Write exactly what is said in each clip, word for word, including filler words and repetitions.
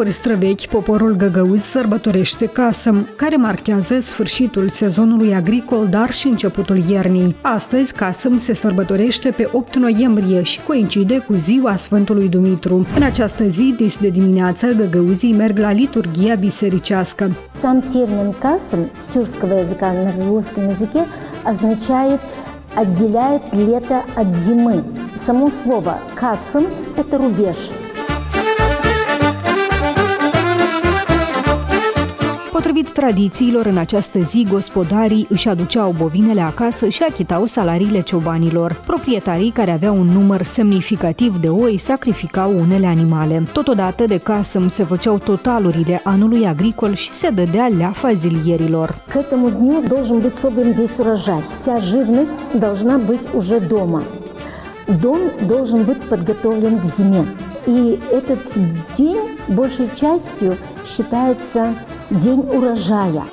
Străvechi, poporul găgăuz sărbătorește Casăm, care marchează sfârșitul sezonului agricol, dar și începutul iernii. Astăzi, Casăm se sărbătorește pe opt noiembrie și coincide cu ziua Sfântului Dumitru. În această zi, dis de dimineață, găgăuzii merg la liturghia bisericească. Сам термин «касым» с тюркского языка на русском языке означает «отделяет лето от зимы». Само слово «касым» — это рубеж. Potrivit tradițiilor, în această zi, gospodarii își aduceau bovinele acasă și achitau salariile ciobanilor. Proprietarii care aveau un număr semnificativ de oi sacrificau unele animale. Totodată, de Casăm se făceau totalurile anului agricol și se dădea leafa zilierilor. К этому дню должен быть собран весь урожай. Вся живность должна быть уже дома. Дом должен быть подготовлен к зиме. И этот день большей частью считается день урожая.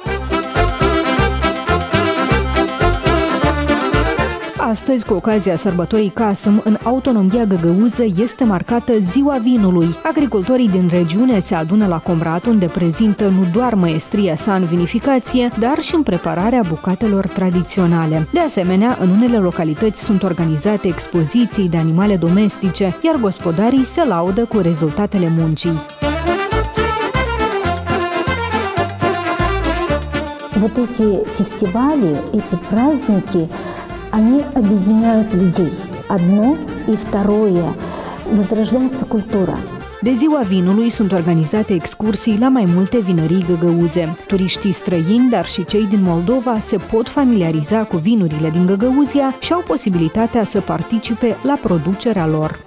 Astăzi, cu ocazia sărbătorii Casăm, în autonomia găgăuză este marcată Ziua Vinului. Agricultorii din regiune se adună la Comrat, unde prezintă nu doar măestria sa în vinificație, dar și în prepararea bucatelor tradiționale. De asemenea, în unele localități sunt organizate expoziții de animale domestice, iar gospodarii se laudă cu rezultatele muncii. Вот эти фестивали, эти праздники, они объединяют людей. Одно и второе. Возрождается культура. De ziua vinului sunt organizate excursii la mai multe vinării găgăuze. Turiștii străini, dar și cei din Moldova, se pot familiariza cu vinurile din Găgăuzia și au posibilitatea să participe la producerea lor.